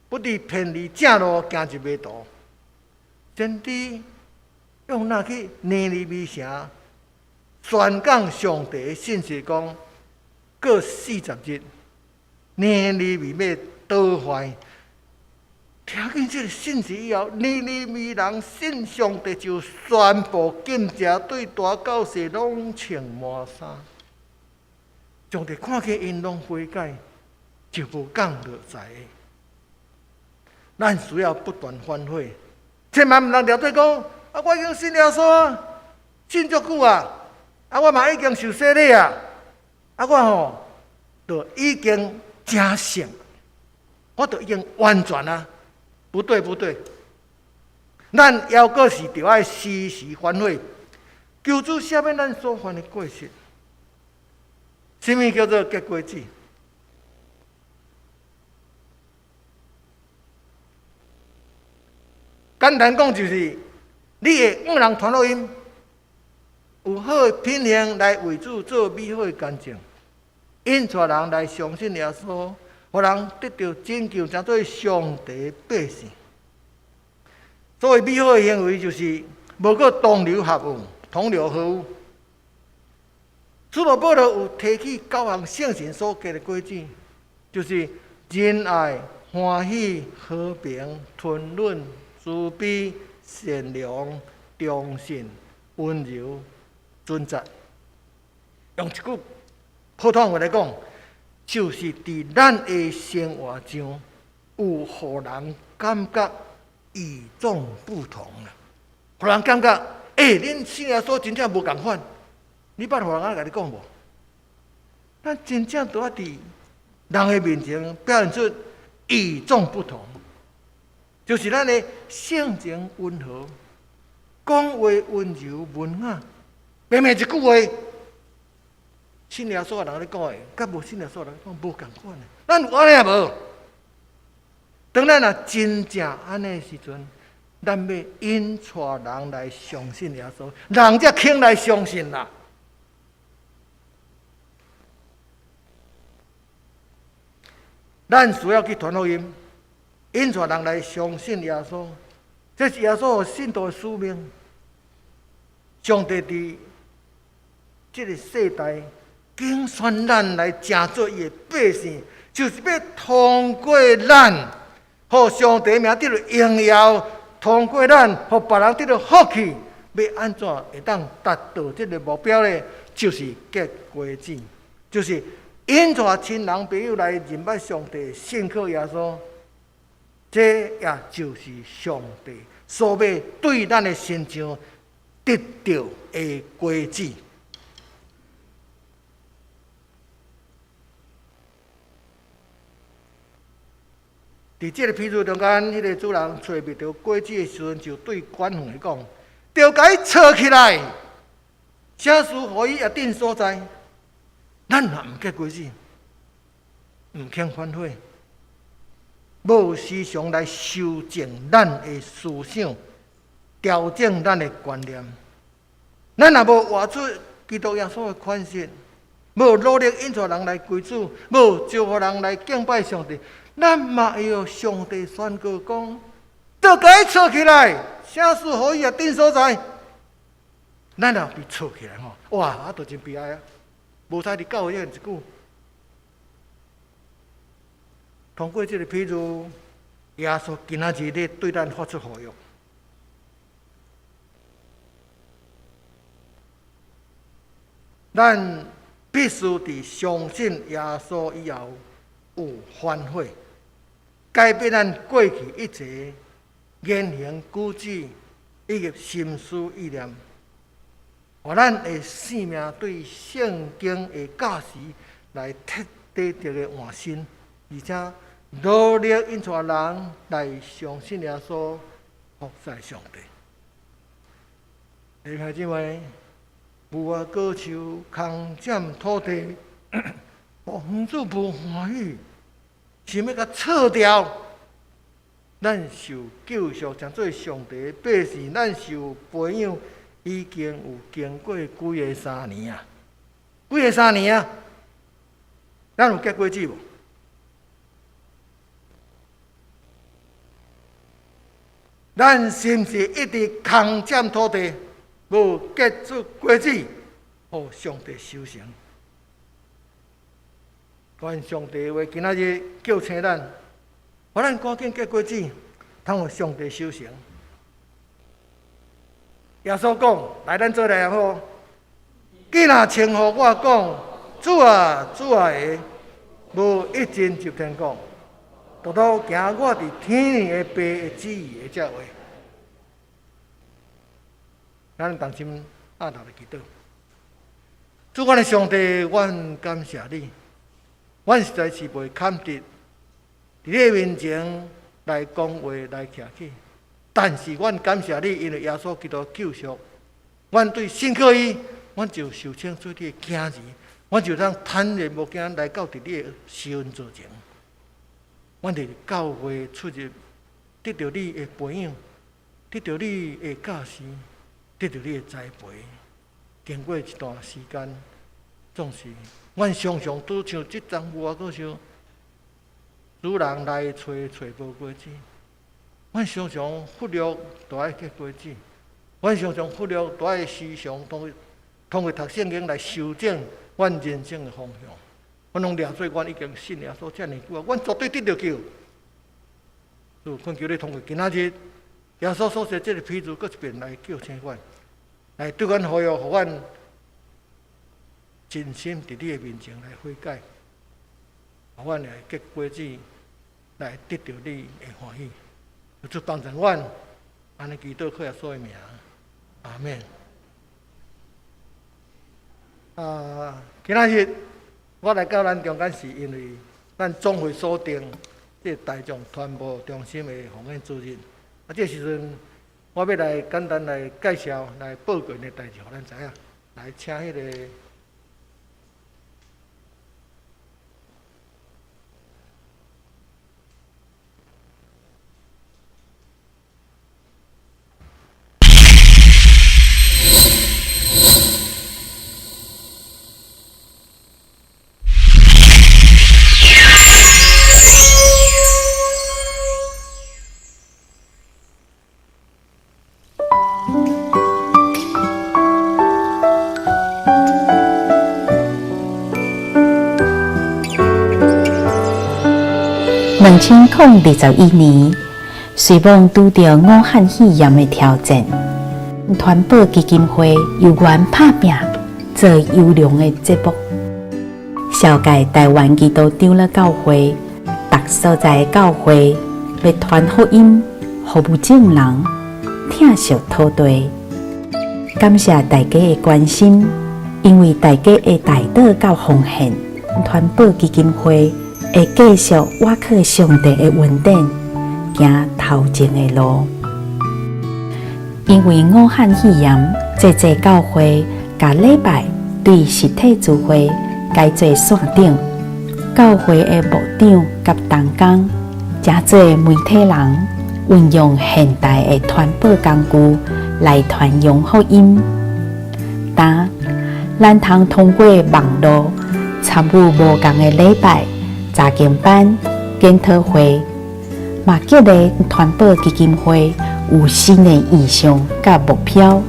不致偏離正路，行入迷途。先知約拿去尼尼微城宣講上帝的信息，講過40日，尼尼微欲倒壞。聽見這个信息以後，尼尼微人信上帝，就宣布禁食，對大到細攏穿麻衫。上帝看見𪜶攏悔改，就無降落在的。咱需要不斷反悔，千萬毋通掠做講，啊，我已經信耶穌啊，信足久啊，啊，我嘛已經受洗禮啊，啊，我吼，就已經成聖，我就已經完全啊。不對，不對，咱猶閣是著愛時時反悔，求主赦免咱所犯的過失。啥物叫做結果子？簡單講就是，你會向人傳福音，有好的品行來為主做美好的見證，引帶人來相信耶穌，予人得著拯救，成做上帝百姓。所謂美好的行為，就是無閣同流合污，同流合污。使徒保羅有提起九項聖神所結的果子，就是仁愛、歡喜、和平、吞忍、慈悲、善良、忠信、溫柔、準則。用一句普通話來講，就是佇咱的生活上有予人感覺與眾不同啊！予人感覺，欸，恁信耶穌真正無仝款，你捌予人按呢共你講無？咱真正都愛佇人的面前表現出與眾不同，就是咱的性情溫和，講話溫柔文雅，明明一句話，信耶穌的人咧講的，佮無信耶穌的人講無仝款的。咱有按呢無？當咱若真正按呢時陣，咱欲引帶人來相信耶穌，人才肯來相信啦。咱需要去傳福音，引帶人來相信耶穌，這是耶穌予信徒的使命。上帝佇這个世代揀選咱來成做伊的百姓，就是欲通過咱，予上帝名得著榮耀；通過咱，予別人得著福氣。欲按怎會當達到這个目標呢？就是結果子，就是引帶親人朋友來認捌上帝、信靠耶穌。這也就是上帝所欲對咱的身上得著的果子。佇這个譬喻中間，彼个主人揣袂著果子的時陣，就對管園的講：著共伊鋤起來，啥事予伊約定所在。咱若毋結果子，毋肯反悔，無時常來修正咱的思想，調整咱的觀念。咱若無活出基督耶穌的款式，無努力引帶人來歸主，無招呼人來敬拜上帝，咱嘛會予上帝宣告講：著共伊鋤起來，啥事予伊約定所在。咱若被鋤起來吼，哇，啊，就真悲哀啊！無彩佇教會遮爾久，通過這个譬喻，耶穌今仔日咧對咱發出呼籲。咱必須佇相信耶穌以後有反悔，改變咱過去一切言行舉止以及心思意念，予咱的生命對聖經的教示來徹底的換新，而且努力引帶人來相信耶穌，服侍上帝。弟兄姊妹，無花果樹空佔土地，予園主無歡喜，想欲共鋤掉。咱受救贖，成做上帝的百姓，咱受培養，已經有經過幾个三年啊？幾个三年啊？咱有結果子無？咱是毋是一直空佔土地，無結出果子，予上帝收成？願上帝的話今仔日叫醒咱，予咱趕緊結果子，通予上帝收成。耶穌講：來，咱做來好。囝若稱呼我講，主啊，主啊的，無一進入天國，獨獨行我佇天的爸的旨意的這話。咱同心阿頭來祈禱。主，阮的上帝，阮感謝你，阮實在是袂堪得佇你的面前來講話來徛起，但是阮感謝你，因為耶穌基督救贖，阮對信靠伊，阮就受稱做你的囝兒，阮就通坦然無驚來到佇你的施恩座前。阮佇教會出入，得著你的培養，得著你的教示，得著你的栽培。經過一段時間，總是阮常常拄像這層霧仔，閣像主人來揣揣無果子。阮常常忽略著愛結果子，阮常常忽略著愛時常通過讀聖經來修正阮人生的方向。阮攏掠做阮已經信耶穌遮爾久啊，阮絕對得著救。主懇求你通過今仔日耶穌所說這个譬喻，閣一遍來叫醒阮，來對阮呼籲，予阮真心佇你的面前來悔改，予阮來結果子，來得著你的歡喜。求主幫助阮，按呢祈禱靠耶穌的名，阿們。啊，今仔日我來到咱中間，是因為咱總會鎖定這個大眾傳播中心的奉獻主日。啊，這時陣我欲來簡單來介紹、來報告一个代誌，予咱知影。來，請彼个。 2021年，隨往拄著武漢肺炎的挑戰，傳播基金會猶原拍拚做優良的節目。紹介台灣基督長老教會，逐所在的教會欲傳福音，服務眾人，疼惜土地。感謝大家的關心，因為大家的代禱佮奉獻，傳播基金會會繼續倚靠上帝的恩典，行頭前的路。因為武漢肺炎，濟濟教會共禮拜對實體聚會改做線頂，教會的牧長佮同工，誠濟媒體人運用現代的傳播工具來傳揚福音。但咱通通過網路參與無仝的禮拜、查經班、研討會，嘛激勵傳播基金會有新的異象佮目標。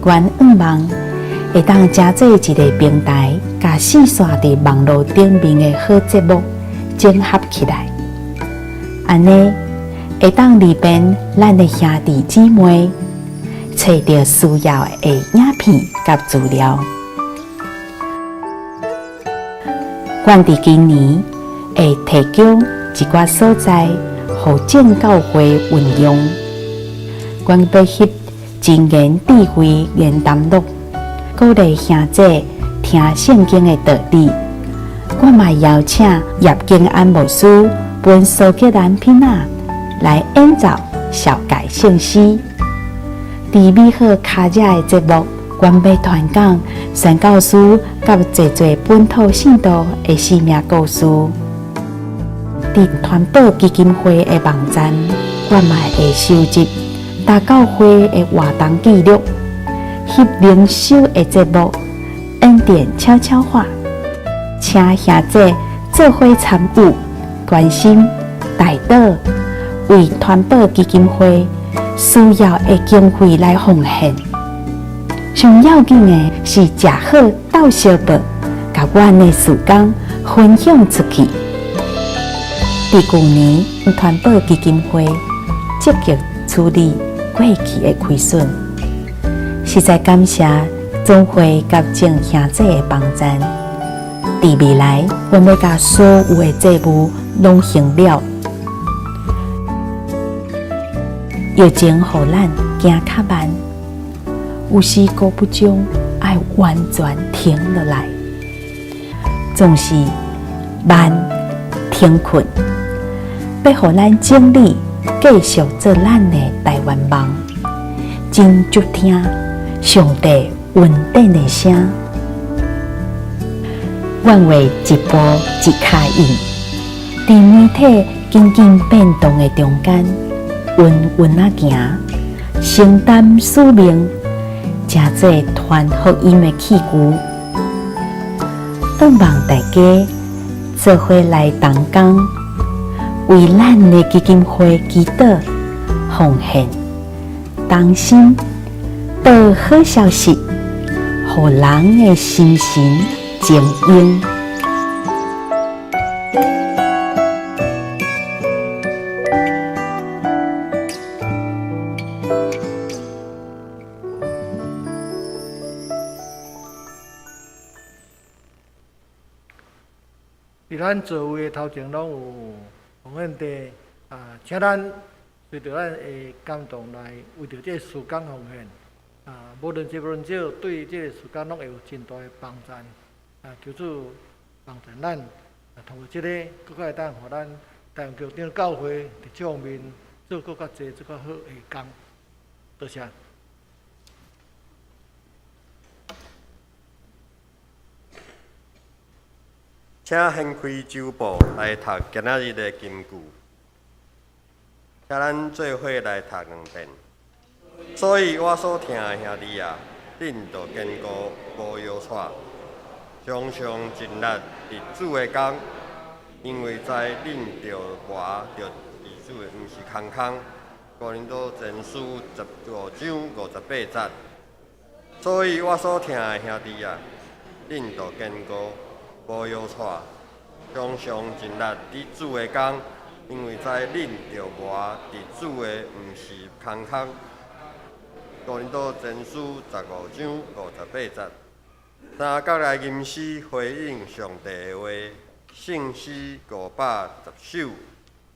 阮向望會當成做一个平台，共四散佇網路頂面的好節目整合起來，按呢會當利便咱的兄弟姊妹揣著需要的影片佮資料。阮佇今年會提供一寡所在，予眾教會運用。阮欲翕真言智慧言談錄，鼓勵兄弟聽聖經的道理。我嘛邀請葉景安牧師分蘇格蘭片仔來演奏紹介聖詩。佇美好卡遮的節目，阮欲傳講宣教師佮濟濟本土信徒的生命故事。佇傳播基金會的網站，我嘛會收集大教會的活動記錄，翕靈修的節目，恩典悄悄話，請兄弟做伙參與、關心、代禱，為傳播基金會需要的經費來奉獻。上要緊的是食好鬥相報，共阮的事工分享出去。佇舊年，傳播基金會積極處理過去的虧損，實在感謝總會佮眾兄弟的幫贊。佇未來，阮欲共所有的債務攏還了。疫情予咱行較慢，有時閣不將愛完全停落來，總是慢停困，欲予咱整理繼續做咱的台灣夢，真足聽上帝恩典的聲，願為一步一跤印，佇媒體緊緊變動的中間，穩穩仔行，承擔使命，成做傳福音的器具。願望大家做伙來同工，為咱的基金會祈禱、奉獻、同心報好消息，予人的心神靜用。佇咱座位的頭前攏有奉獻袋啊，請咱隨著咱的感動來為著這個事工奉獻啊，無論濟無論少，對這個事工攏會有真大的幫助啊！求主幫助咱啊，通過這個，閣較會當予咱台灣橋頂教會佇這方面做閣較濟、做較好的工。多謝。請掀開周報來讀今仔日的金句，請咱做伙來讀兩遍。所以我所疼的兄弟啊，恁著堅固，無搖掣，常常盡力佇主的工，因為知恁著活著佇主的，毋是空空。哥林多前書十五章五十八節。所以我所疼的兄弟啊，恁著堅固，無搖掣，常常盡力佇主的工，因為知恁著活佇主的，毋是空空。哥林多前書十五章五十八節。三角來吟詩回應上帝的話，聖詩510首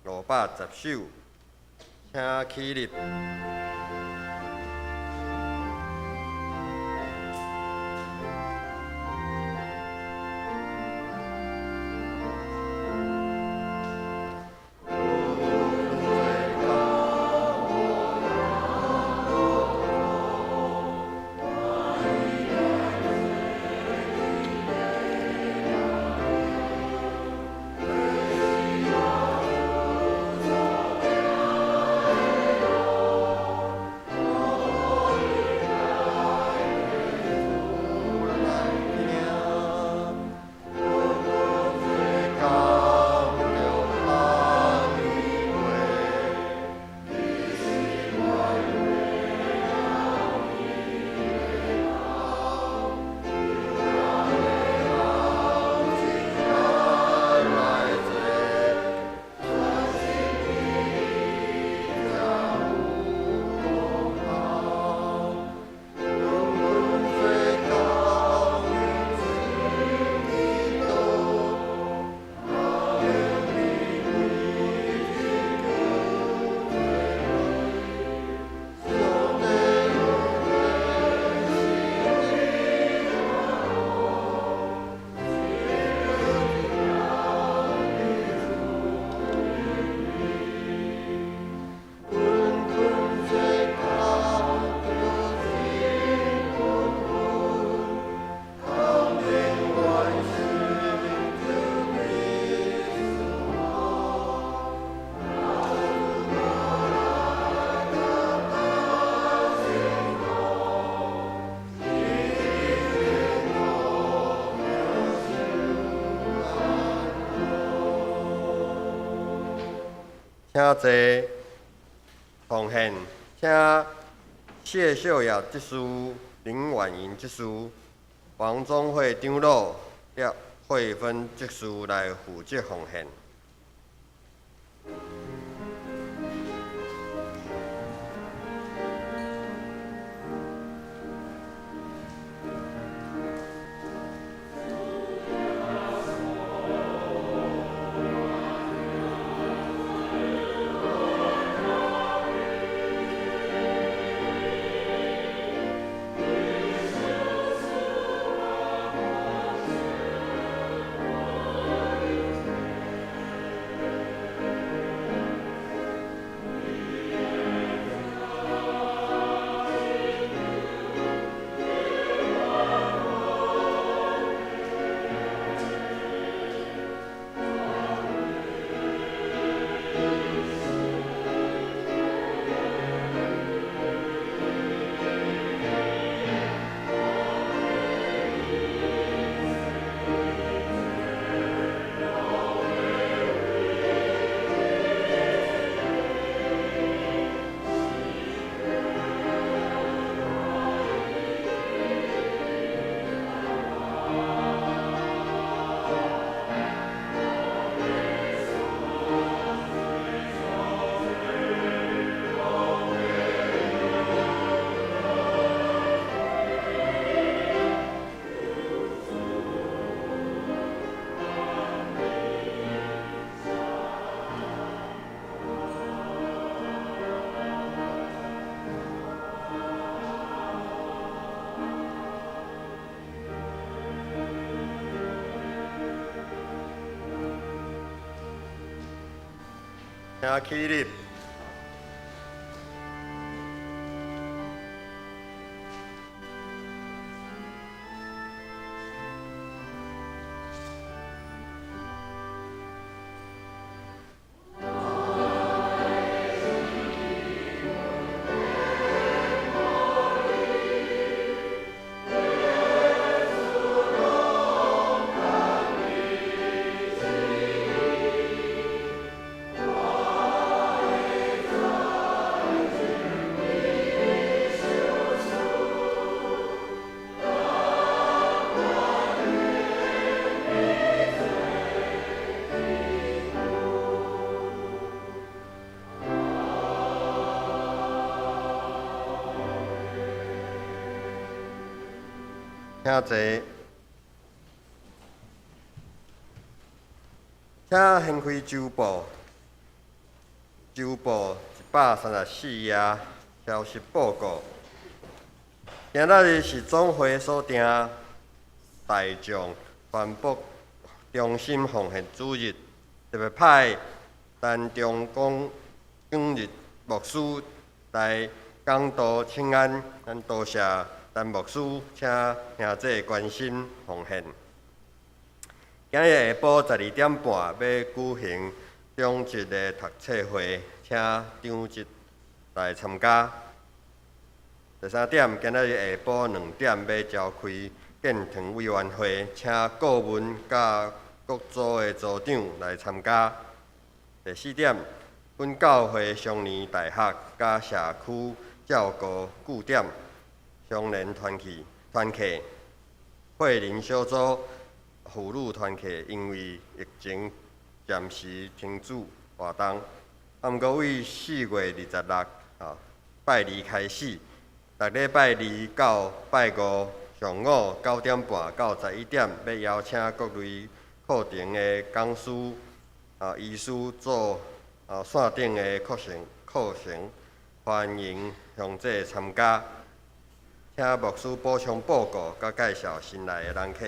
，510首，請起立。請坐，奉獻，請謝秀雅執事、林婉瑩執事、王宗惠長老、葉慧芬執事來負責奉獻。請起立。請坐。請掀開周報，周報134頁消息報告。今仔日是總會所定大眾傳播中心奉獻主日，特別派陳中光長日牧師來講道請安，咱多謝陳牧師，請兄弟關心奉獻。今日下晡12點半欲舉行長執的讀冊會，請長執來參加。第三點，今仔日下晡2點欲召開建堂委員會，請顧問佮各組的組長來參加。第四點，本教會雙年大學佮社區照顧據點雙連團契團契惠林小組婦女團契，因為疫情暫時停止活動。啊，毋過為4月26拜二開始，逐禮拜二到拜五上午9點半到11點，欲邀請各類課程的講師、醫師做線頂的課程，歡迎鄉姐參加。請牧師補充報告，佮介紹新來的人客。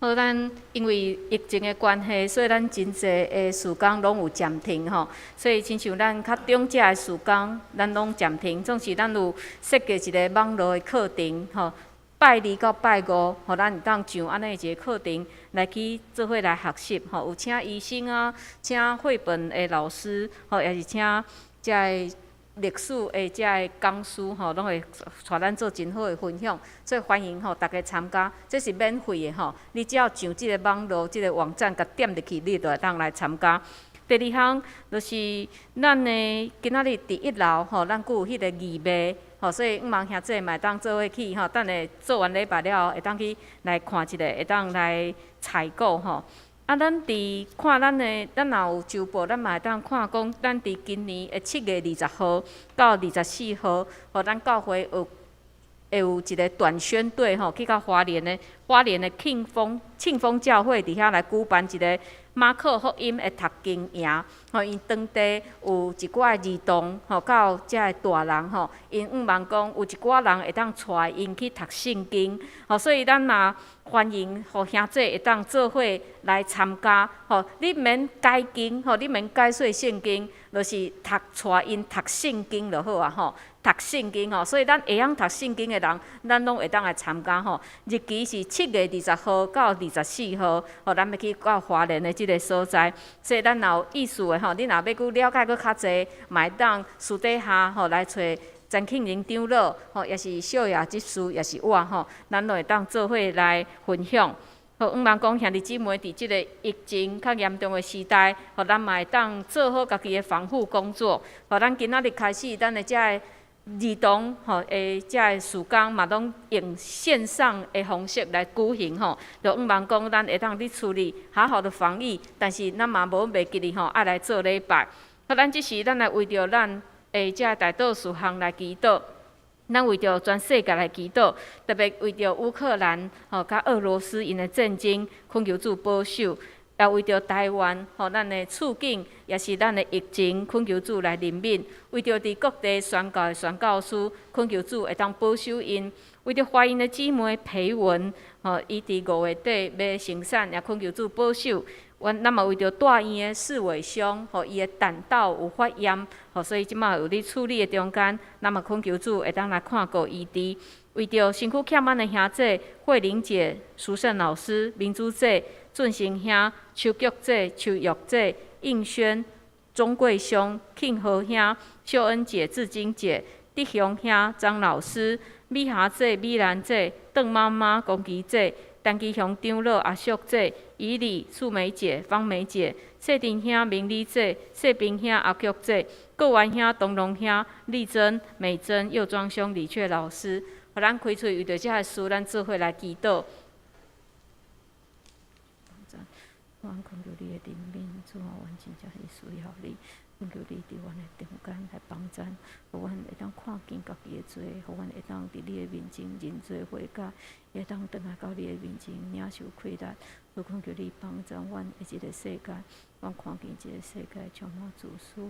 好，咱因為疫情的關係，所以咱真濟的事工攏有暫停吼。所以親像咱較長者的事工，咱攏暫停。總是咱有設計一個網路的課程吼，拜二到拜五，予咱會當上按呢一個課程來去做伙來學習吼。有請醫生啊，請繪本的老師吼，也是請遮个歷史的遮个講師吼，攏會帶咱做真好的分享，所以歡迎吼大家參加，這是免費的吼。你只要上這个網路、這个網站，共點入去，你就會當來參加。第二項就是咱的今仔日佇一樓吼，咱閣有彼個義賣吼，所以向望兄弟嘛會當做伙去吼，等下做完禮拜了後，會當去來看一下，會當來採購吼。啊，咱佇看咱的，咱若有周報，咱嘛會當看講，咱佇今年的7月20號到24號，予咱教會有會有一個短宣隊吼，去到花蓮的慶豐教會佇遐來舉辦一個馬可福音的讀經營，吼，𪜶當地有一寡兒童吼，到遮个大人吼，𪜶向望講有一寡人會當帶𪜶去讀聖經，吼，所以咱嘛歡迎予兄弟會當做伙來參加，吼，你毋免解經，吼，你毋免解說聖經，就是讀帶𪜶讀聖經就好啊，吼，讀聖經吼，所以咱會曉讀聖經的人，咱攏會當來參加吼。日期是7月20號到24號，吼，咱欲去到花蓮的這个所在，所以咱若有意思的吼，你若欲閣了解閣較濟，嘛會當私底下吼來揣陳慶仁長老吼，也是小雅執事，也是我吼，咱攏會當做伙來分享。好，向望講兄弟姊妹，佇這个疫情較嚴重的時代，予咱嘛會當做好家己的防護工作。予咱今仔日開始，咱的這个兒童吼的這个事工嘛，攏用線上的方式來舉行吼。就向望講，咱會當佇厝裡好好的防疫，但是咱嘛無袂記得吼，愛來做禮拜。好，咱這時咱來為著咱的這个代禱事項來祈禱。咱為著全世界來祈禱，特別為著烏克蘭吼佮俄羅斯𪜶的戰爭，懇求主保守；也為著台灣吼咱的處境，也是咱的疫情，懇求主來憐憫；為著佇各地宣教的宣教師，懇求主會當保守𪜶；為著懷孕的姊妹培文，吼，伊佇5月底欲生產，也懇求主保守。阮咱嘛為著大院的四偉兄，予伊的膽道有發炎，予所以這馬有咧處理的中間，咱嘛懇求主會當來看顧醫治。為著身軀欠安的兄姐慧玲姐、淑勝老師、明珠姐、俊成兄、秋菊姐、秋玉姐、應軒、鍾貴兄、慶和兄、秀恩姐、志晶姐、德雄兄、張老師、美霞姐、美蘭姐、鄧媽媽、龔琪姐、陳其雄長老、阿叔姐、以禮、素梅姐、芳梅姐、谢丁兄、明理姐、谢平兄、阿菊姐、郭元兄、东龙兄、丽珍、美珍、右庄兄、李雀老師，予咱開喙為著這个事，咱做伙來祈禱。我懇求你的憐憫，主啊，阮真正是需要你。懇求你佇阮的中間來幫贊，予阮會當看見家己的罪，予阮會當佇你的面前認罪悔改，會當轉來到你的面前領受氣力。主懇求你幫贊阮的這个世界，阮看見這个世界充滿自私、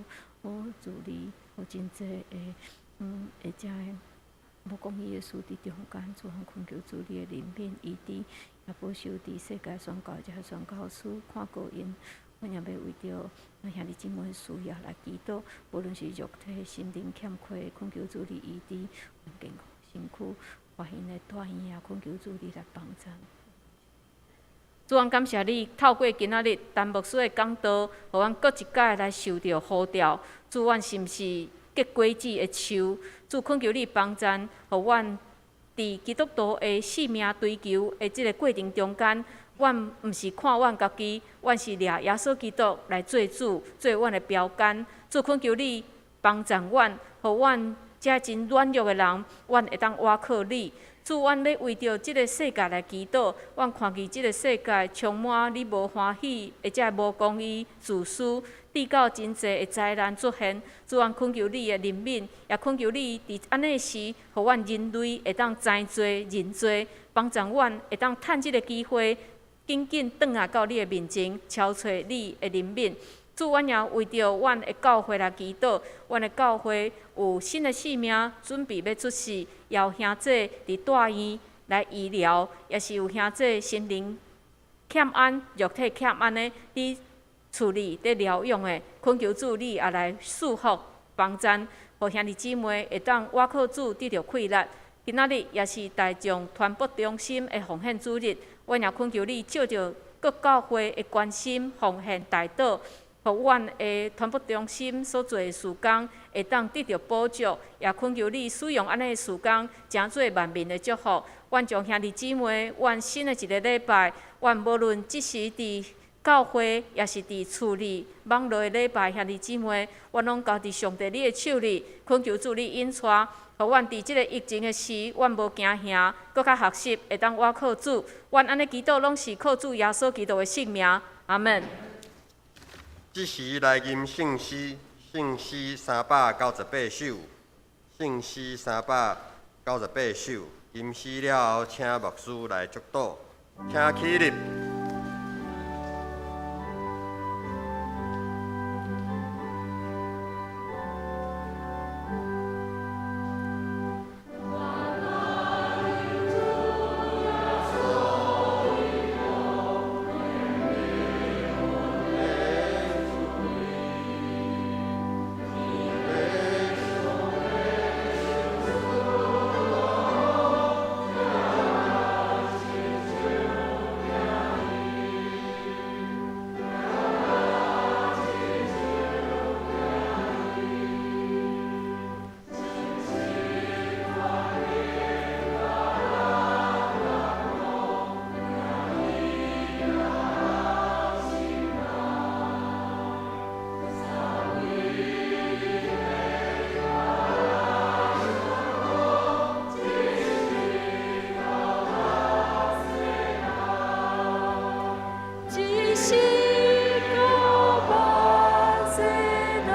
無自利、有真濟的會遮的無公義的事佇中間。主懇求主你的憐憫醫治，也保守佇世界宣教這宣教師看顧𪜶。阮也欲為著咱兄弟姊妹需要來祈禱，無論是肉體、心靈欠缺，懇求主你醫治，阮健康身軀，華興的大醫院，懇求主你來幫贊。主，阮感謝你，透過今仔日陳牧師的講道，予阮閣一擺來受著呼召。主，阮是毋是結果子的樹？主，懇求你幫贊，予阮佇基督徒的性命追求的這个過程中間，阮毋是看阮家己，阮是掠耶穌基督來做主，做阮的標杆。主，懇求你幫助阮，予阮這真軟弱的人，阮會當倚靠你。主，阮欲為著這个世界來祈禱，阮看見這个世界充滿你無歡喜，或者無公義、自私，至到真濟的災難出現。主，阮懇求你的憐憫，也懇求你佇按呢時，予阮人類會當知罪、認罪，幫助阮會當趁這个機會，緊緊轉來到你的面前，求揣你的憐憫。主，阮也為著阮的教會來祈禱，阮的教會有新的性命準備欲出世，也有兄弟佇大院來醫療，也是有兄弟心靈欠安、肉體欠安的佇處理、佇療養的，懇求主你也來賜福幫贊，予兄弟姊妹會當倚靠主得著氣力。今仔日也是大眾傳播中心的奉獻主日，阮也懇求你借著各教會的關心、奉獻、代禱，予阮的傳播中心所做的事工會當得著補助，也懇求你使用按呢的事工，成做萬民的祝福。阮將兄弟姊妹，阮新的一个禮拜，阮無論這時佇教會，抑是佇厝裡網路的禮拜，兄弟姊妹，阮攏交佇上帝你的手裡，懇求主你引帶，予阮佇這个疫情的時，阮無驚嚇，閣較學習會當倚靠主。阮按呢祈禱，攏是靠主耶穌基督的聖名。阿們。這時來吟聖詩，聖詩398首，聖詩398首。吟詩了後，請牧師來祝禱，請起立。一世到萬世代。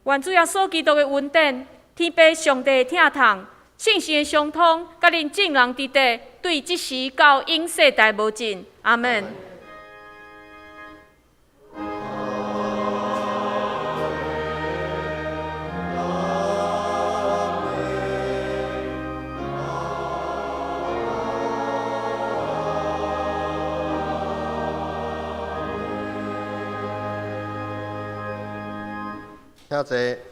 願主耶穌基督的恩典、天父上帝的疼痛、聖神的相通，佮恁眾人佇佇，對這時到永世代無盡。阿們。請坐。